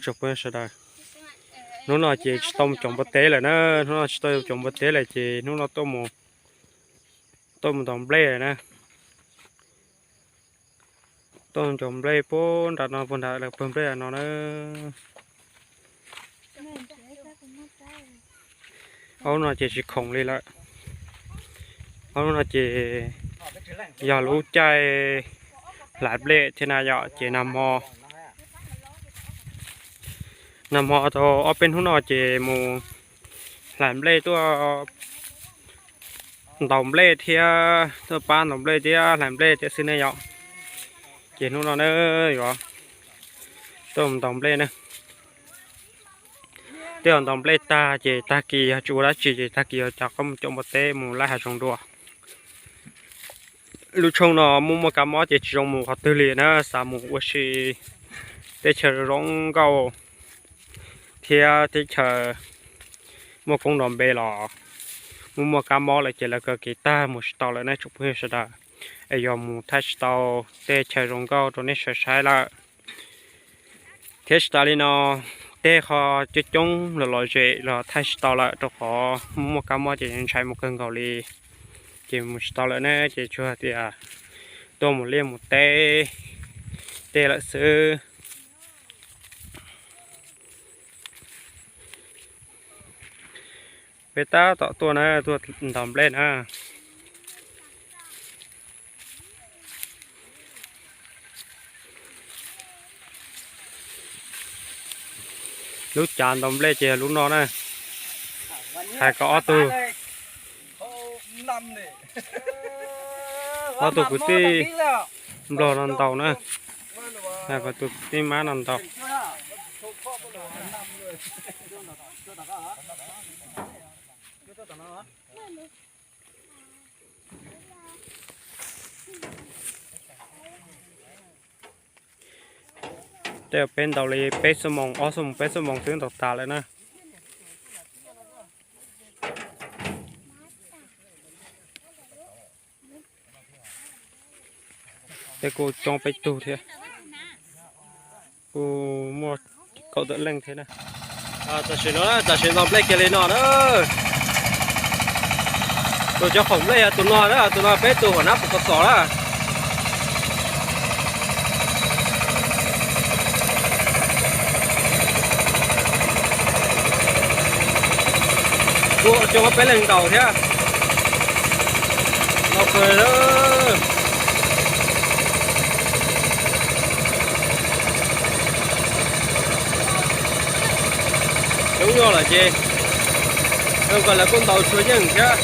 Tsoom phooj ywg sawv daws, hnub no ces tsis tau mus caum npua teb lawm na, hnub no tsis tau caum npua teb lawm ces hnub no tuaj mus, tuaj mus ntaus nplej lawm na. Tuaj mus ntaus nplej puag nram no, puag nram lawv pawg nplej no na. Ob no ces tsis khoom li lawm. Ob no ces yog lub caij hlais nplej thiab na yom, ces nag hmo, nag hmo tau ob peb hnub no ces mus hlais nplej tuaj ntaus nplej thiab, tuaj pab ntaus nplej thiab hlais nplej thiab xwb ne yom. Ces hnub no na yuav tuaj mus ntaus nplej na. Tej zaum ntaus nplej tag ces tag kis yog tsis ua dab tsi ces tag kis yog rov qab mus caum npua teb mus laij hav zoov dua. Lub tshooj no muaj muaj kab mob ces tsis zoo mus qhov twg li na, xav mus ua si teb chaws zoo nkauj thiab teb chaws muaj koob nrov npe los muaj muaj kab mob lawm ces lawv kaw kev tag mus tsis tau lawm ne tsoom phooj ywg sawv daws. Es yog mus thaij tsis tau tej chaw zoo nkauj rau nej sawv saib lawm. Thiab tsis tas li no, tej qho coob coob los lom zem los thaij tsis tau lawm rau qhov muaj muaj kab mob ces ntshai mus kawg nkaus li. Ces mus tsis tau lawm ne ces tsuas hais tias tuaj mus liaj mus teb tej lawm xwb. Peb tab tom tuaj na, tuaj ntaus nplej na. Lub cav ntaus nplej ces yog lub no na. Hais kom ob tug, ob tug kwv tij nplog no ntaus na. Hais kom tus kwv tij mab no ntaus. Tej peb ntaus li peb xuab moos, ob xuab moos, peb xuab moos twb ntaus tas lawm na. Tej kuj coob peb tug thiab, kuj muaj kaum tawm leej thiab na. Tam sim no, tam sim ntaus nplej kiag li no na. Tus cov khoom nplej yog tus no na, tus no peb tus huam nab tus kos xos na. Kuj coob peb leeg ntaus thiab. Ntaus kawg. Coob nyuaj lawm ces, zoo nkaus lawv kuj ntaus tshua yeej thiab.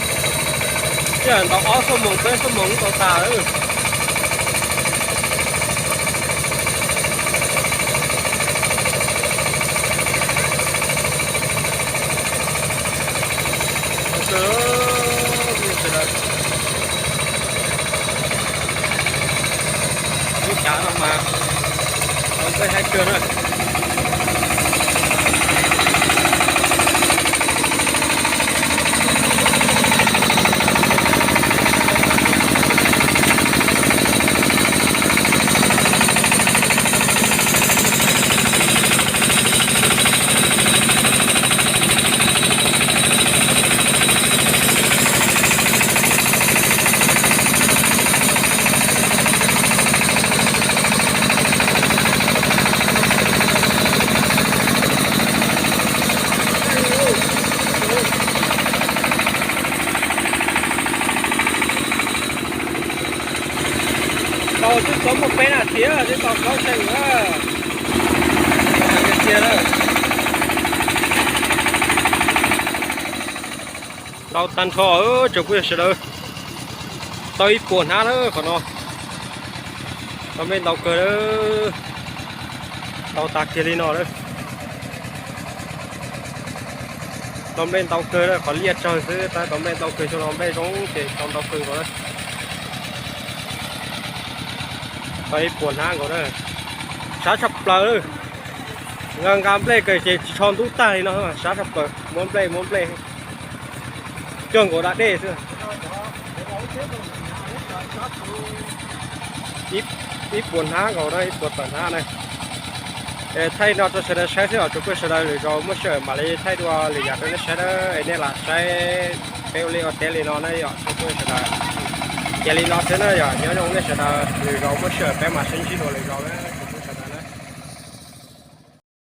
Tej zaum ntaus ob xuab moos peb xuab moos ntaus tas lawm. Lub cav no mas ntaus nplej haib kawg na. Tau twb txog muaj peb nas this twb tau plaub xees na. Ntau tag nrho tsoom phooj ywg sawv daws, tau ib puas hnab lawm qhov no. Tau nplej ntau kawg lawm, ntau tas kiag li no lawm. Tau nplej ntau kawg lawm, qhov liaj tsawg xwb tab tau nplej ntau kawg, xyoo no nplej zoo ces tau ntau kawg nkaus lawm. Tau ib puas hnab nkaus na, sab tshaj plaws. Nqa nqa nplej kawg ces tsis tsho ntub tag li no, sab tshaj plaws, muab nplej muab nplej. Cog nkaus da dej xwb. Ib puas hnab nkaus na, ib puas tawm hnab na. Thaij no rau sawv daws saib xwb os tsoom phooj ywg sawv daws, lwm zaus muaj sij hawm mam li thaij dua lwm yam rau nej saib na. Es nej lam saib peb ua liaj ua teb li no na yom tsoom phooj ywg sawv daws. Ces li no xwb na yom, nyob zoo nej sawv daws, lwm zaus muaj sij hawm peb mam sib ntsib dua lwm zaus na.